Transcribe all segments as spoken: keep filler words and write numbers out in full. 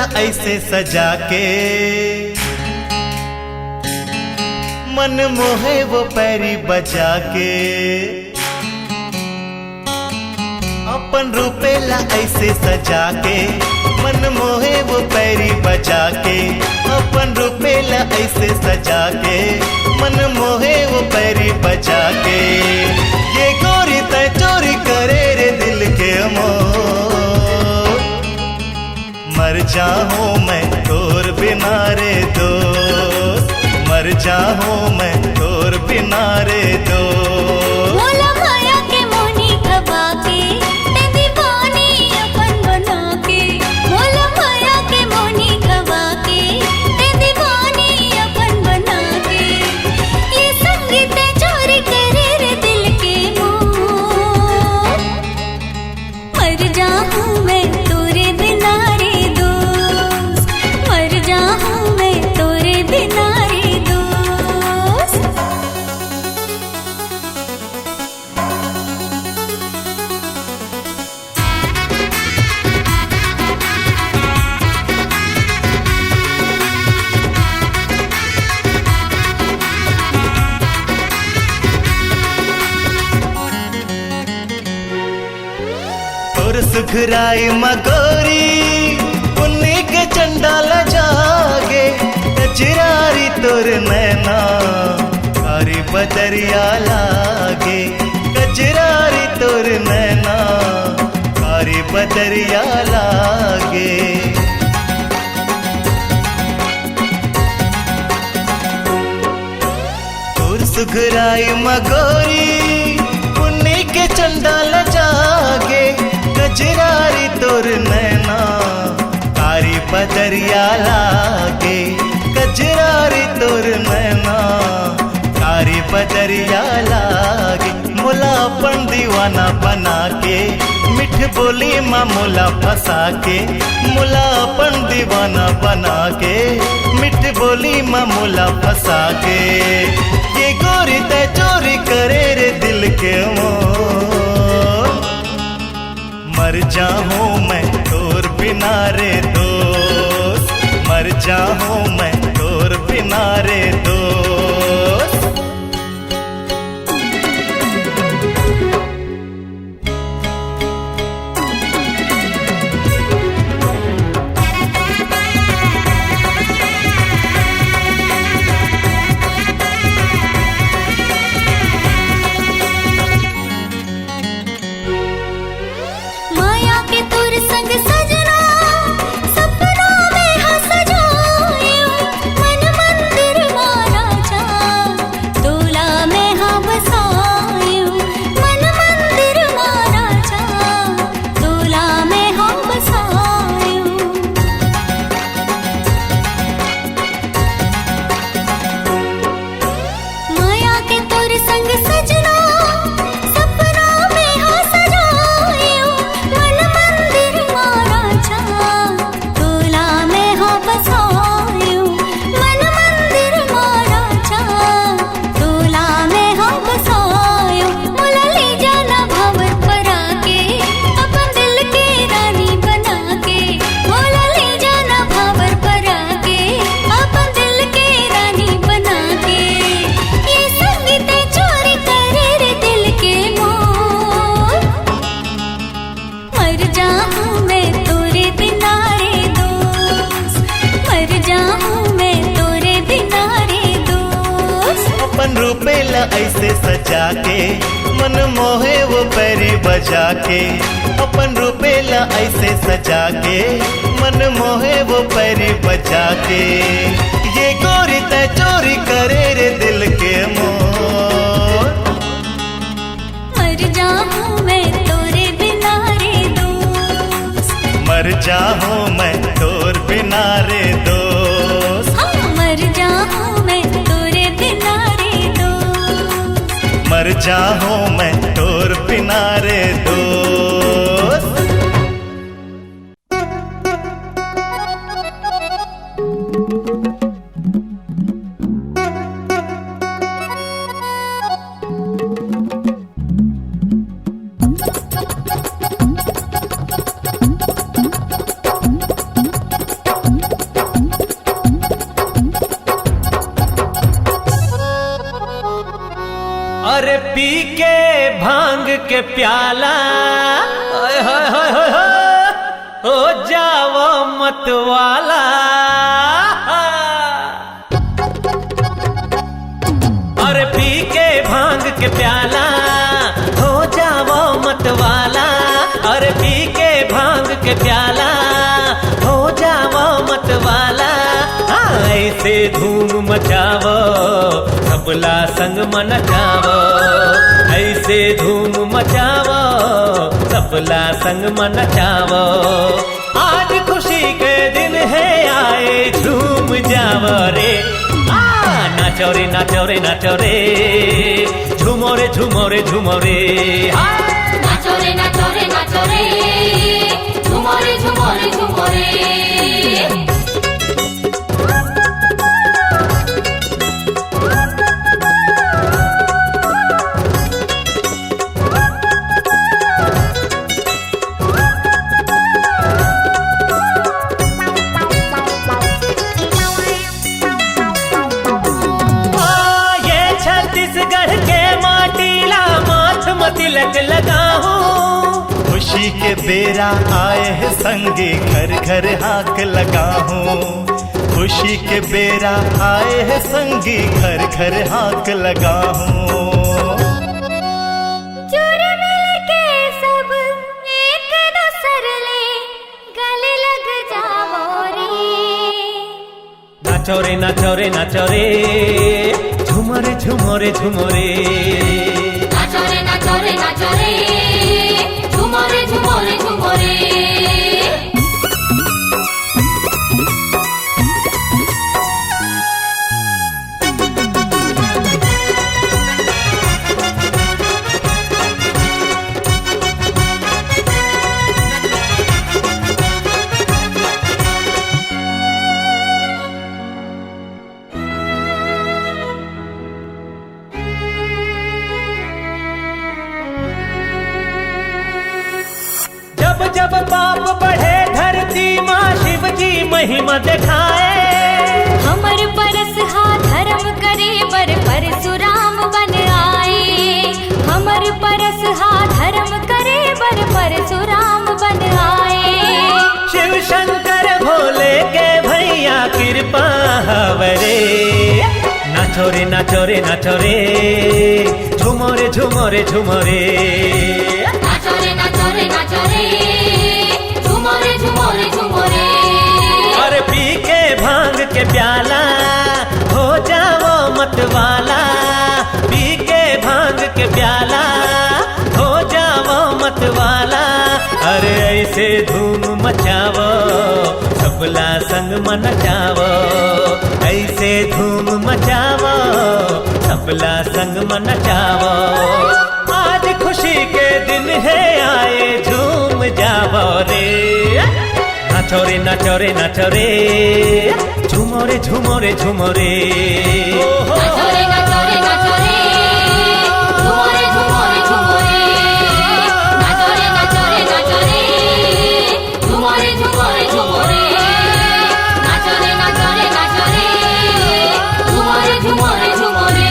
ऐसे सजा के, मन मोहे वो पैरी बजा के। अपन रूपे ला ऐसे सजा के, मन मोहे वो पैरी बजा के। अपन रूपे ला ऐसे सजा के, मन मोहे वो पैरी बजा के। ये गोरी तैं चोरी करे रे दिल के मोर। मर जाहूं मैं तोर बिना रे दोस्त, मर जाहूं मैं तोर बिना रे दोस्त। मोला माया के मोनी खवा के, तैं दीवानी अपन बना के। मोला माया के मोनी खवा के, तैं दीवानी अपन बना के। ये संगीत चोरी करे रे दिल के मोर। मर जाहूं मैं तोरे बिना रे दोस्त, मर जाहूं मैं तोरे बिना रे दोस्त। तोर सुघराई म गोरी, पुन्नी के चंडा ल जागे। कजरारी तोर नैना, कारी बदरिया लागे। कजरारी तोर नैना, कारी बदरिया लागे। तोर सुघराई म गोरी, पुन्नी के चंडा ल जागे। कजरारी तोर नैना, कारी बदरिया लागे। कजरारी तोर नैना, कारी बदरिया लागे। मोला अपन दीवाना बना के, मीठ बोली म मोला फंसा के। मोला अपन दीवाना बना के, मीठ बोली म मोला फंसा के। ये गोरी तैं चोरी करे रे दिल के मोर। मर जाहूं मैं तोर बिना रे दोस्त, मर जाहूं मैं तोर बिना रे दोस्त। माया के तोर संग सजना, सपना में हा सजायो, मन मंदिर मा राजा, तोला में हा बसायो, मन मंदिर मा राजा, तोला में हा बसायो। माया के तोर संग सजना, सपना में हा सजायो, मन मंदिर मा राजा, तोला में हा बसायो, मन मंदिर मा राजा, तोला में हा बसायो। मोला ले जाना भंवर परा के, अपन दिल के रानी बना के। मोला ले जाना भंवर परा के, अपन दिल के रानी बना के। ये संगीत चोरी करे रे दिल के मोर। मर जाहूं मैं तोरे बिना रे दोस्त, मर जाहूं मैं तोरे बिना रे दोस्त। अपन रूपे ला ऐसे सजा के, मन मोहे वो पैरी बजा के। अपन रूपे ला ऐसे सजा के, मन मोहे वो पैरी बजा के। ये गोरी तैं चोरी करे रे दिल के मोर। मर जाहूं मैं तोरे बिना रे दोस्त। मर जाहूं मैं तोर बिना रे दोस्त। हाँ, मर जाहूं मैं तोरे बिना रे दोस्त। मर जाहूं मैं तोर बिना रे दोस्त। ए भांग के प्याला, ओए होए होए होए होए, हो जावो मतवाला। अरे पी के भांग के प्याला, हो जावो मतवाला। अरे पी के भांग के प्याला, हो जावो मतवाला। हाँ, ऐसे धूम मचावो, सबला संग म नचावो। ऐसे धूम मचावो, सबला संग म नचावो। आज खुशी के दिन हे, आए झूम जावो रे। आ, नाचो रे, नाचो रे, नाचो रे, झूमो रे, झूमो रे, झूमो रे। हाँ। नाचो रे, नाचो रे, नाचो रे, झूमो रे, झूमो रे, झूमो रे। ओ, ये छत्तीसगढ़ के माटी ला माथ म तिलक लगाहूं। खुशी के बेरा आए हे संगी, घर घर हाक लगाहूं। खुशी के बेरा आए हे संगी, घर घर हाक लगाहूं। जुड़ मिल के सब एक दूसर ले गले लग जावो रे। नाचो रे, नाचो रे, नाचो रे, झूमो रे, झूमो रे, झूमो रे। नाचो रे, नाचो रे, नाचो रे, झूमो रे, झूमो रे, झूमो रे। जब जब पाप बढ़े धरती मा, शिव जी महिमा दिखाए। हमर परस हा धर्म करे बर परशुराम बन आए। हमर परस हा धर्म करे बर परशुराम बन आए। शिव शंकर भोले के भैया कृपा हवरे। नाचो रे, नाचो रे, नाचो रे, झूमो रे, झूमो रे, झूमो रे। नाचो रे, नाचो रे, नाचो रे, झूमो रे, झूमो रे, झूमो रे। अरे पी के भांग के प्याला, हो जावो मतवाला। पी के भांग के प्याला, हो जावो मतवाला। अरे ऐसे धूम मचावो, सबला संग म नचावो। ऐसे धूम मचावो, सबला संग म नचावो। आज खुशी के दिन हे, आए झूम जावो रे। नाचो रे, नाचो रे, नाचो रे, झूमो रे, झूमो रे, झूमो रे। नाचो रे, नाचो रे, नाचो रे, झूमो रे, झूमो रे, झूमो रे। नाचो रे, नाचो रे, नाचो रे, झूमो रे, झूमो रे, झूमो रे। नाचो रे, नाचो रे, नाचो रे, झूमो रे, झूमो रे, झूमो रे।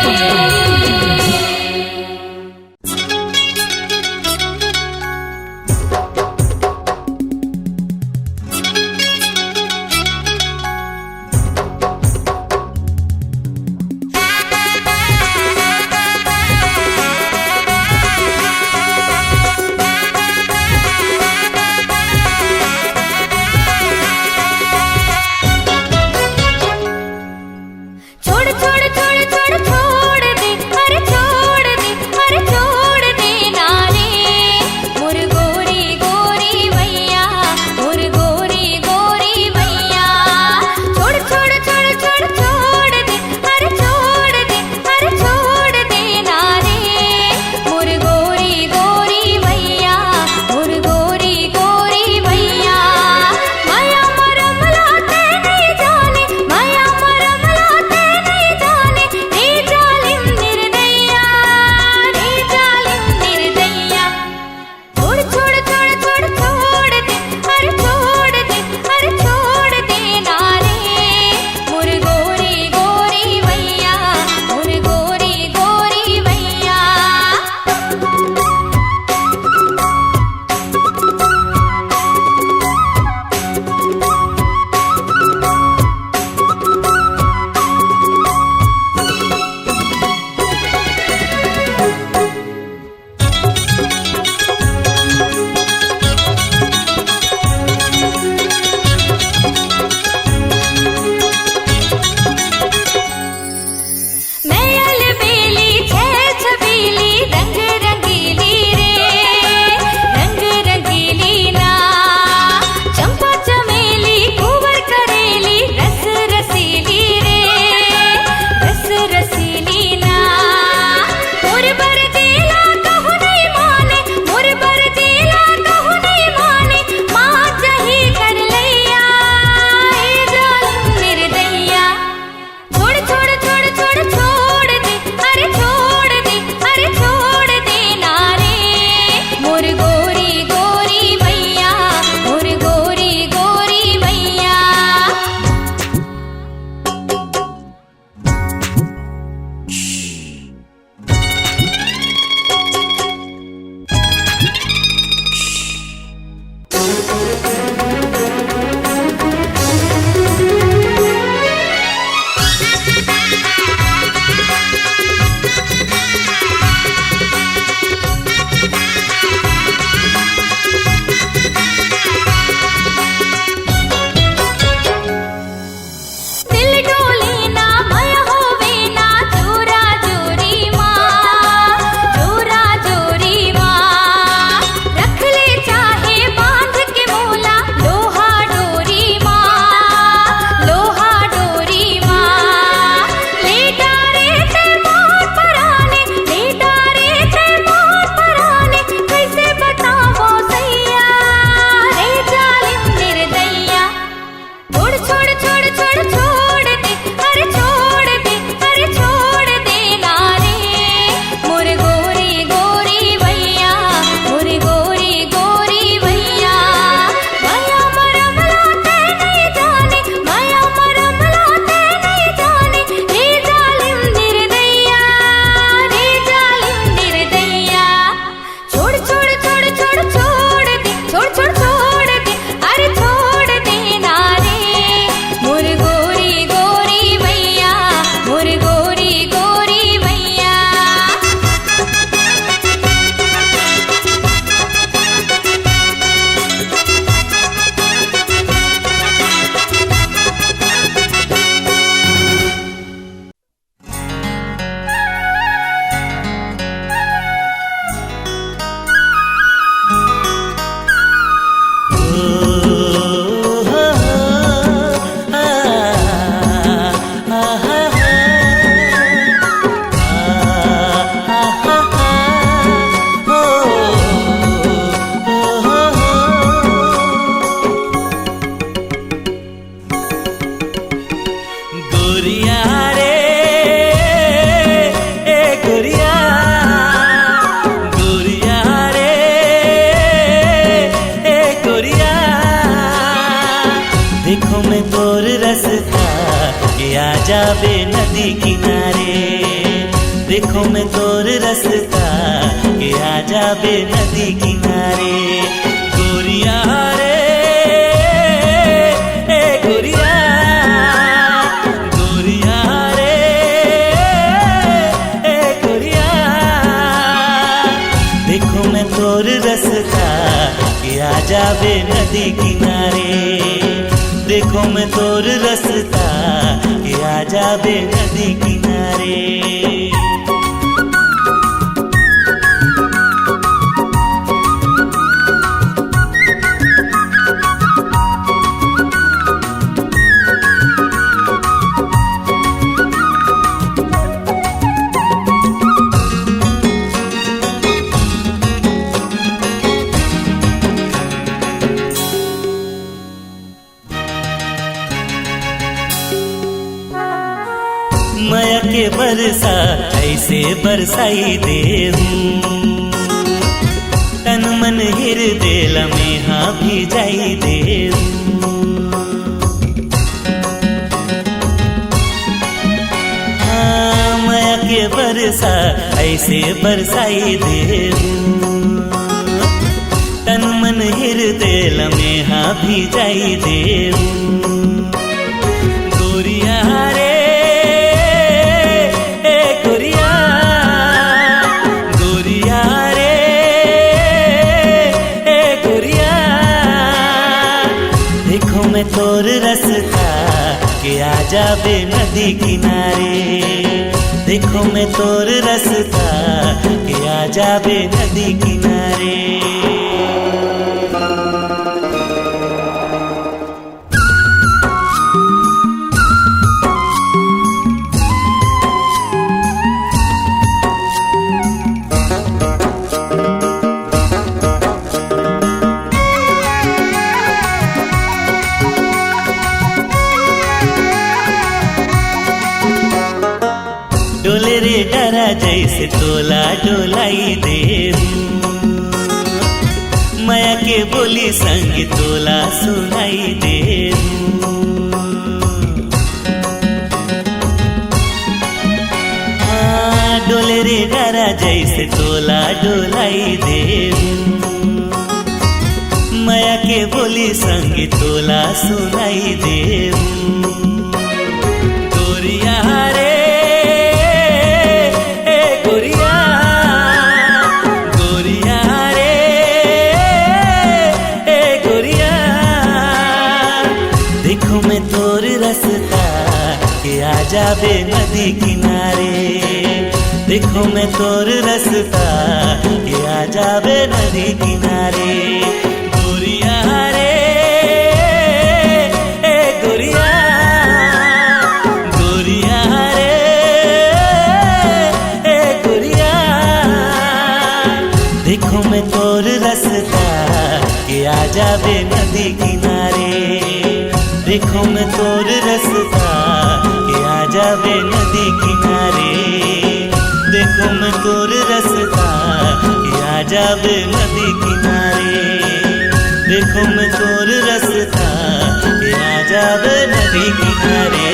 जाबे नदी किनारे, देखो मैं तोर रस्ता के आ जाबे नदी किनारे। गोरिया रे, ए गोरिया, गोरिया रे, ए गोरिया, देखो मैं तोर रस्ता के आ जाबे नदी किनारे। देखो मैं तोर रस्ता के आ जाबे नदी किनारे। मया के बरसा ऐसे बरसाई देहूं, तन मन हिरदे ल मेहा भिजाई देहूं। हाँ, मया के बरसा ऐसे बरसाई देहूं, तन मन हिरदे ल मेहा भिजाई देहूं। गोरिया रे, ए गोरिया, गोरिया रे, ए गोरिया, देखो मैं तोर रस्ता के आ जाबे नदी किनारे। देखो मैं तोर रस्ता के आ जाबे नदी किनारे। डोले रे डरा जैसे तोला डोलाई देहूं, मया के बोली संग तोला सुनाई देहूं। हाँ, डोले रे डरा जैसे तोला डोलाई देहूं, मया के बोली संग तोला सुनाई देहूं। गोरिया रे, ए गोरिया, गोरिया रे, ए गोरिया, देखो मैं तोर रस्ता के आ जाबे नदी किनारे। देखो मैं तोर रस्ता के आ जाबे नदी किनारे। गोरिया रे, ए गोरिया, गोरिया रे, ए गोरिया, देखो मैं तोर रस्ता के आ जाबे नदी किनारे। देखो मैं तोर रस्ता के आ जाबे नदी किनारे। देखो मैं तोर रस्ता के आ जाबे नदी किनारे। देखो मैं तोर रस्ता के आ जाबे नदी किनारे।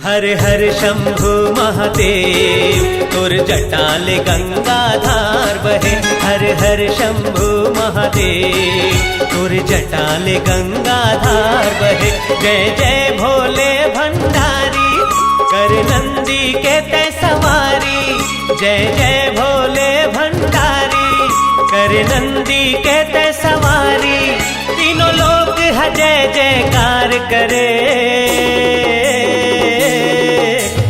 हर हर शंभु महादेव, तोर जटा ले गंगा धार बहे। हर हर शंभु महादेव, तोर जटा ले गंगा धार बहे। जय जय भोले भंडारी, कर नंदी के तै सवारी। जय जय भोले भंडारी, कर नंदी के तै सवारी। तीनों लोक ह जय जयकार करे।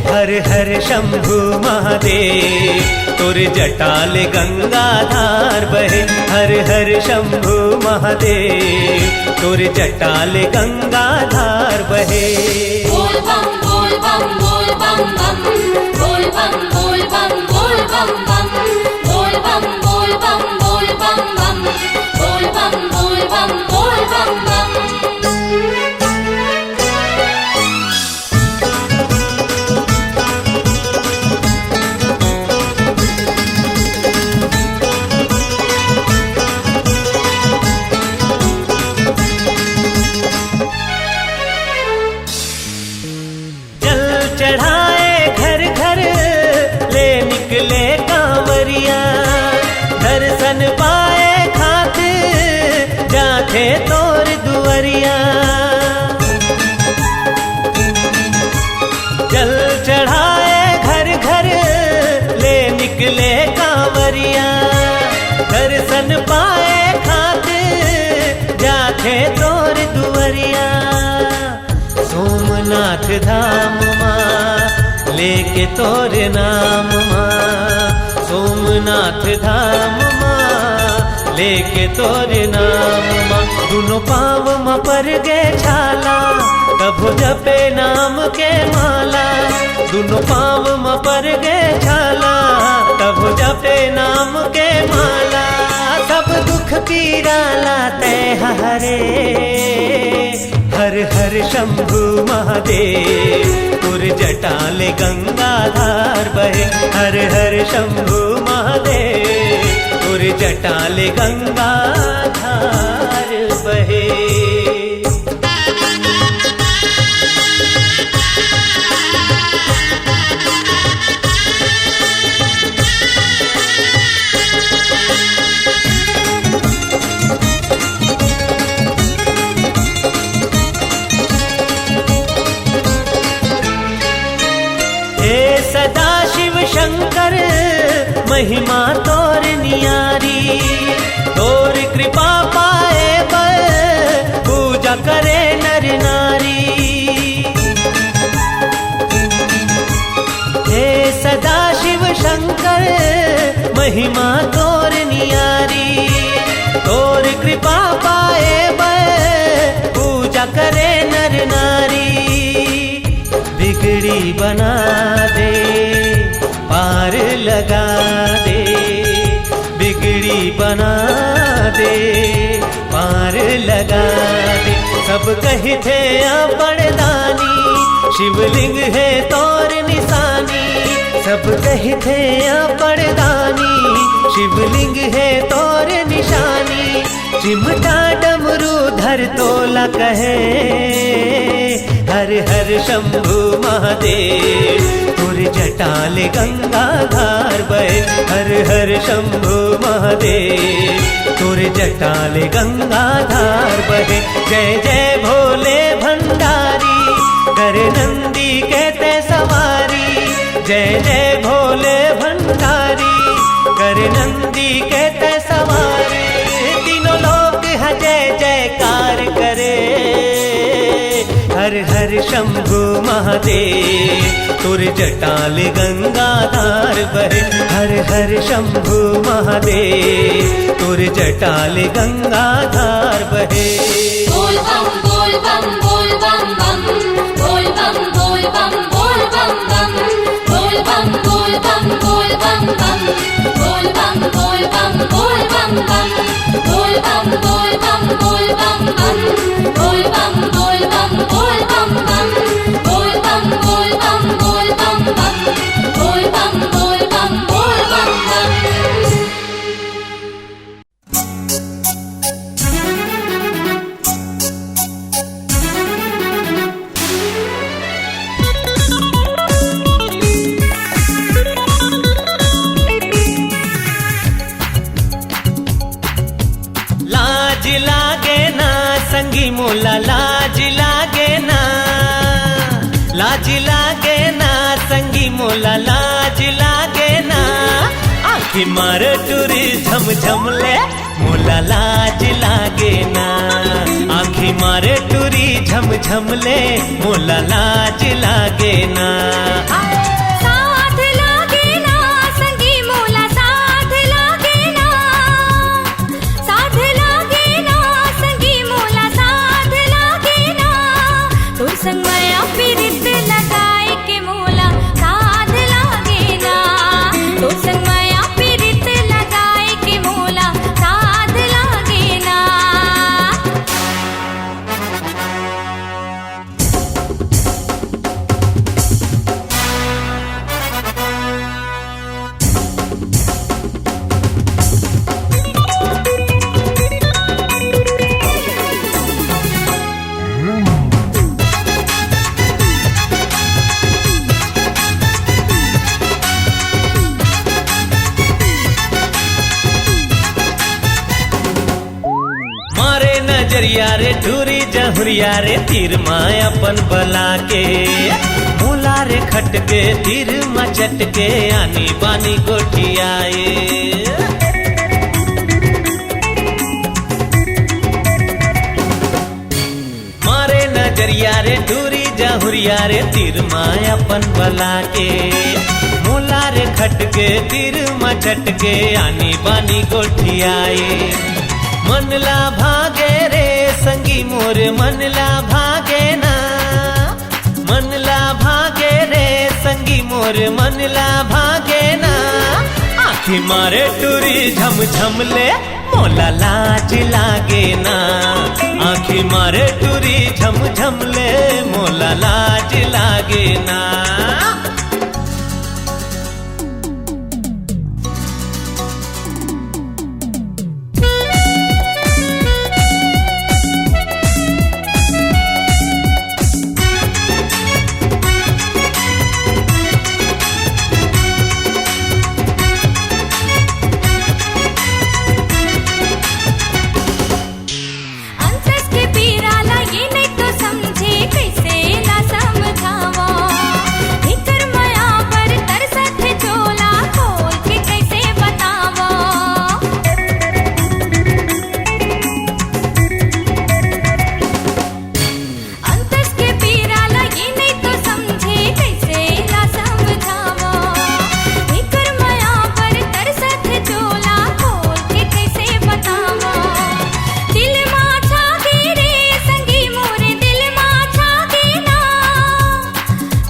हर हर शंभू महादेव, तोर जटा ले गंगा धार बहे। हर हर शंभू महादेव, तोर जटा ले गंगा धार बहे। बोल बम बोल बम बोल बम बम। बोल बम बोल बम बोल बम बम। बोल बम बोल बम बोल बम बम। बोल बम बोल बम बोल बम बम। जल चढ़ाए घर घर ले निकले कांवरिया, दर्शन पाए खातिर जाथे तोर दुआरिया। जल चढ़ाए घर घर ले निकले कांवरिया, दर्शन पाए खातिर जाथे तोर दुआरिया। सोमनाथ धाम मा लेके तोर नाम मा, सोमनाथ धाम मा लेके तोर नाम मा। दुनो पाँव मा पर गे छाला, तभो जपे नाम के माला। दुनो पाँव मा पर गे छाला, तभो जपे नाम के माला। सब दुख पीरा ला तै हरे। हर हर शंभू महादेव, तोर जटा ले गंगा धार बहे। हर हर शंभू महादेव, तोर जटा ले गंगा धार बहे। हे सदा शिव शंकर, महिमा तोर नियारी, तोर कृपा पाए बर पूजा करे नर नारी। हे सदा शिव शंकर, महिमा तोर नियारी, तोर कृपा पाए बर पूजा करे नर नारी। बिगड़ी बना दे, पार लगा दे, बिगड़ी बना दे, पार लगा दे। सब कहिथे अपन दानी, शिवलिंग हे तोर निशानी। सब कहिथे अपन दानी, शिवलिंग हे तोर निशानी। चिमटा डमरू धर तोला कहे, हर हर शंभू महादेव, तोर जटा ले गंगा धार बहे। हर हर शंभू महादेव, तोर जटा ले गंगा धार बहे। जय जय भोले भंडारी, कर नंदी के तै सवारी। जय जय भोले भंडारी, कर नंदी के तै सवारी। तीनों लोक ह जय जयकार करे। हर हर शंभू महादेव, तोर जटा ले गंगा धार बहे। हर हर शंभू महादेव, तोर जटा ले गंगा धार बहे। बोल बम बोल बम बोल बम बम। बोल बम बोल बम बोल बम बम। बोल बम बोल बम बोल बम बम। बोल बम बोल बम बोल बम बम। बोल बम बोल बम बोल बम बम। बोल बम बोल बम बोल बम बम। बोल बम बोल बम बोल बम बम। बोल बम बोल बम बोल बम बम। लाज लागे ना संगी मोला, लाज लागे ना, लाज लागे ना संगी मोला, लाज लागे ना। आँखी मारे टुरी झमझम ले, मोला लाज लागे ना। आँखी मारे टुरी झमझम ले, मोला लाज लागे ना। साथ या रे टूरी जहुरिया रे, तीर मा अपन बला के, मोला रे खटके, तीर मा चटके, आनी बानी गोठियाए। मारे नजरिया रे टूरी जहुरिया रे, तीर मा अपन बला के, मोला रे खटके, तीर मा चटके, आनी बानी गोठियाए। मन ला भागे रे संगी मोर, मन ला भागे ना, मन ला भागे रे संगी मोर, मन ला भागे ना। आँखी मारे टूरी झम झम ले, मोला लाज लागे ना। आँखी मारे टूरी झम झम ले, मोला लाज लागे ना। अंतस के पीरा ला ये नइ तो समझे, कइसे ला समझावो। भीतर मया बर तरसत हे चोला, खोल के कइसे बतावो। अंतस के पीरा ला ये नइ तो समझे, कइसे ला समझावो। एकर मया बर तरसत हे चोला, खोल के कइसे बतावो। दिल मा छा गे रे संगी मोरे, दिल मा छा गे ना।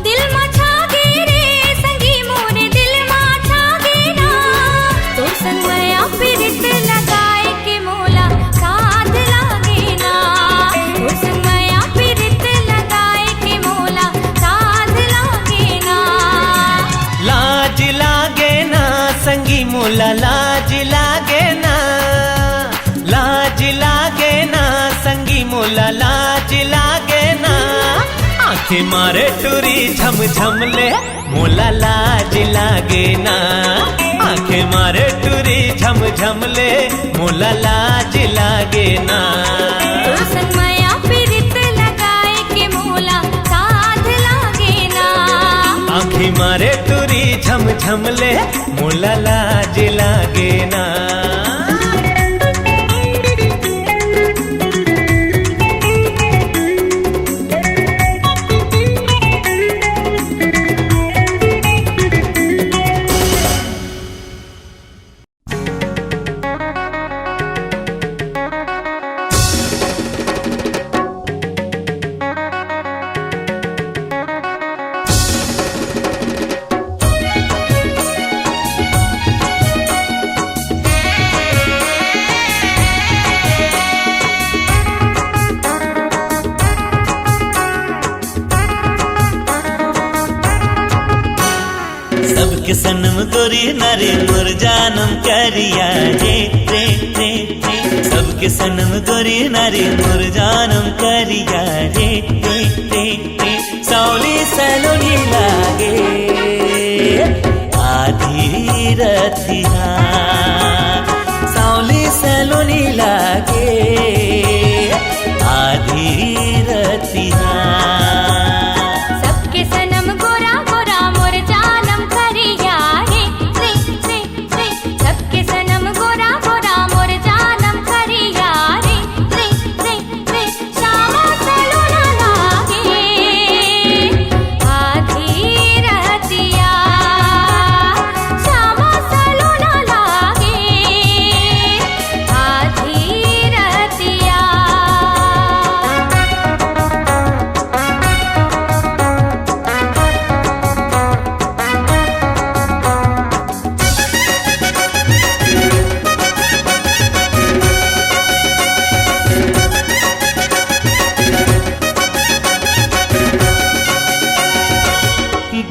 दिल मा छा गे रे संगी मोरे, दिल मा छा गे ना। तोर संग मया पिरित लगाए के मोला साध लागे ना। तोर संग मया पिरित लगाए के मोला साध लागे ना। लाज लागे ना संगी मोला, लाज लागे ना। लाज लागे ना संगी मोला, लाज लागे ना। आँखी मारे टूरी झम झम ले, मोला लाज लागे ना। आँखी मारे टूरी झम झम ले, मोला लाज लागे ना। तोर संग मया पिरित लगाए के मोला साध लागे ना। आँखी मारे टूरी झम झम ले, मोला लाज लागे ना। सबके सनम गोरी ना रे मोर जानम करिया रे, रे, रे, रे। सबके सनम गोरी ना रे मोर जानम करिया रे, रे, रे, रे। सावली सलोनी लागे आधी रतिहा, सावली सलोनी लागे आधी रतिहा। सबके सनम गोरा गोरा मोर जानम करिया रे, रे, रे, रे। सबके सनम गोरा गोरा मोर जानम करिया रे, रे, रे, रे। श्यामा सलोना लागे आधी रतिया, श्यामा सलोना लागे आधी रतिया।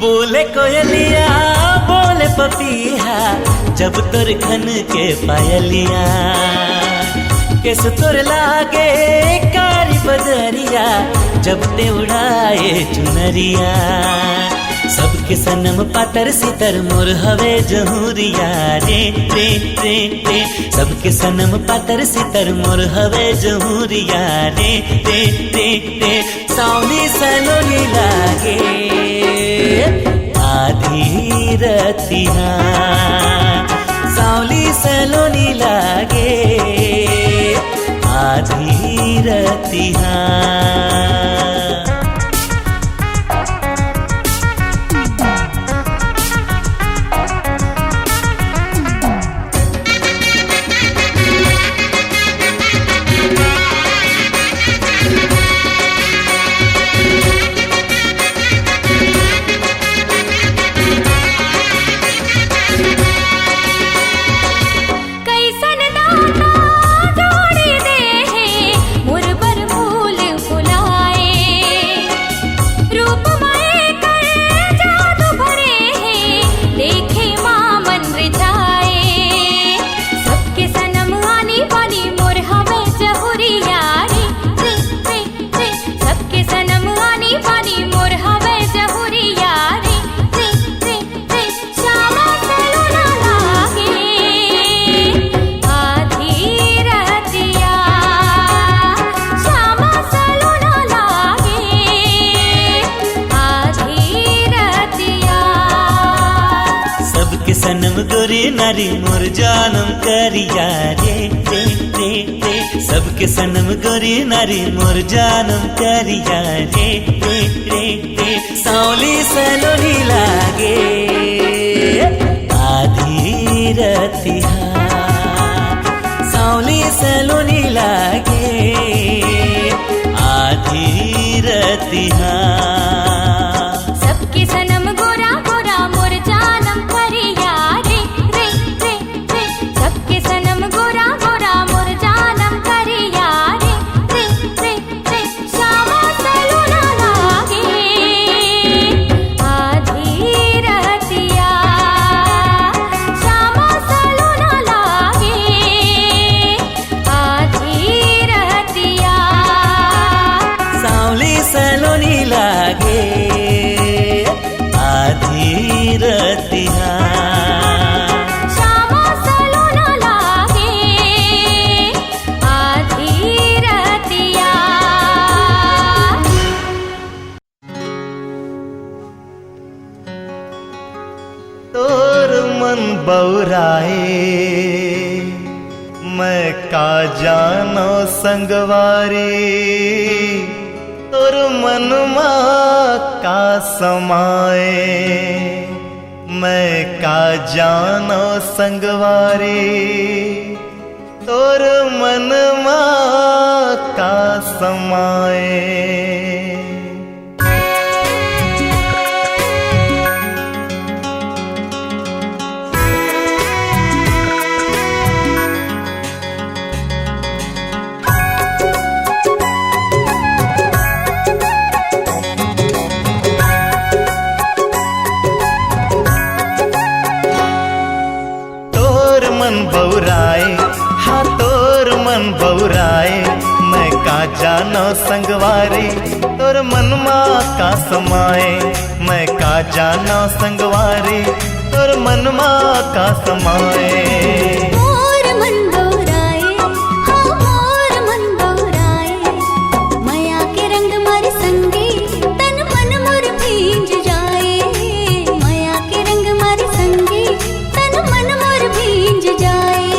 बोले कोयलिया, बोले पपीहा, जब तोर खनके पायलिया। केस तोर लागे कारी बदरिया, जब ते उड़ाए चुनरिया। सबके सनम पातर सितर मोर हवे जहूरिया रे, रे, रे, रे। सबके सनम पातर सितर मोर हवे जहूरिया रे, रे, रे, रे। सावली सलोनी लागे आधी रतिहा, सावली सलोनी लागे आधी रतिहा। कैसन दाता जोड़ी दे हे, मोर बर फूल फुलाए। रूप माए कर जादू भरे हे, देखे मा मन रिझाए। सबके सनम आनी बानी मोर हवे जहुरिया रे, रे, रे, रे। सबके सनम आनी बानी मोर हवे जहुरिया रे, रे, रे, रे। श्यामा सलोना लागे आधी रतिया, श्यामा सलोना लागे आधी रतिया। सबके सनम गोरी नारी मोर जानम करिया रे, रे, रे, रे। सबके सनम गोरी नारी मोर जानम करिया रे, रे, रे, रे। सावली सलोनी लागे आधी रतिहा, सावली सलोनी लागे आधी रतिहा। सबके सनम गोरा गोरा मोर जानम करिया रे, रे, रे, रे। सबके सनम गोरा गोरा मोर जानम करिया रे, रे, रे, रे। श्यामा सलोना लागे आधी रतिया, श्यामा सलोना लागे आधी रतिया। सावली सलोनी लागे आधी रतिया। श्यामा सलोना लागे आधी रतिया। तोर मन बौराए, मैं का जानो संगवारी, तोर मन मा का समाए, मैं का जानो संगवारी, तोर मन मा का समाए। तोर मन बौराए, हाँ तोर मन बौराए, मैं का जानो संगवारी, तोर मन मा का समाए, मैं का जानो संगवारी, तोर मन मा का समाए। मोर मन बौराए, हाँ मोर मन बौराए, मया के रंग मारे संगी, तन मन मोर भींज जाए, मया के रंग मारे संगी, तन मन मोर भींज जाए।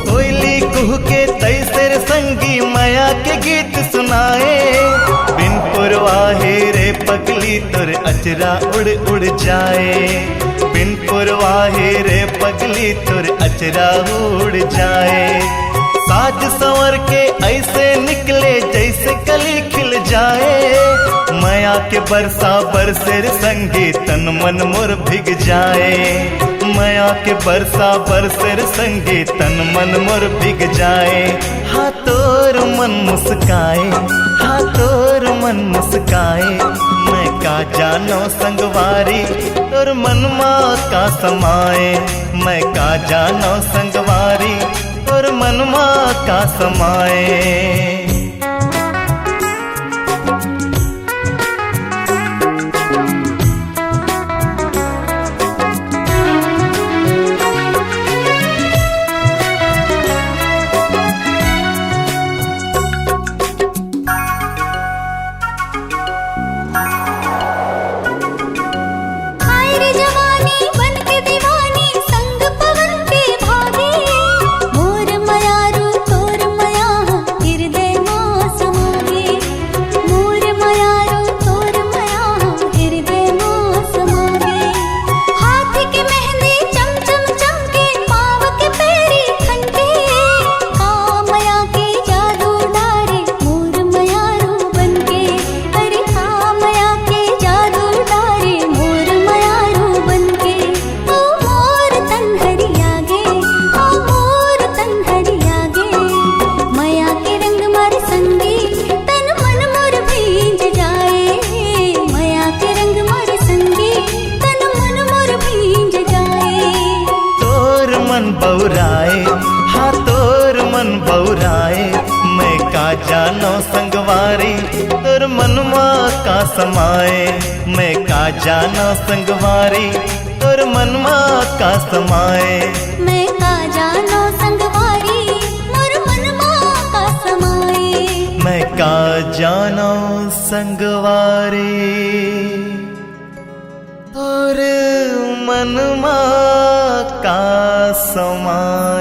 कोयली कुहके तैसे रे संगी मया के गीत सुनाए। बिन पुरवाहे रे पगली तोर अचरा उड़ उड़ जाए। बिन पुरवाहे रे पगली तोर अचरा उड़ जाए। साज संवर के ऐसे निकले जैसे कली खिल जाए। मया के बरसा बरसे रे संगी, तन मन मोर भीग जाए। मया के बरसा बरसे रे संगी, तन मन मोर भीग जाए। हाँ तोर मन मुस्काए, हाँ तोर मन मुस्काए। मैं का जानो संगवारी, तोर मन मा का समाए। मैं का जानो संगवारी, तोर मन मा का समाए। हाय रे जवानी बन के दीवानी, संग पवन के भागे। मोर मयारू तोर मया, हृदय मा समागे। मोर मयारू तोर मया, हृदय मा समागे। हाथ के मेहंदी चम चम चमके, पाँव के पैरी खनके। का मया के जादू डारे, मोर मयारू बनके। अरे का मया के जादू डारे, मोर मयारू बनके। ओ मोर तन हरिया गे, ओ मोर तन हरिया गे। मया के रंग मारे संगी, तन मन मोर भींज जाए। मया के रंग मारे संगी, तन मन मोर भींज जाए। तोर मन बौराए, हाँ तोर मन बौराए। मैं का जानो संगवारी, तोर मन मा का समाए। मैं का जानो संगवारी, तोर मन मा का समाए। मैं का जानो संगवारी, मोर मन मा का समाए। मैं का जानो संगवारी, तोर मन मा का समाए।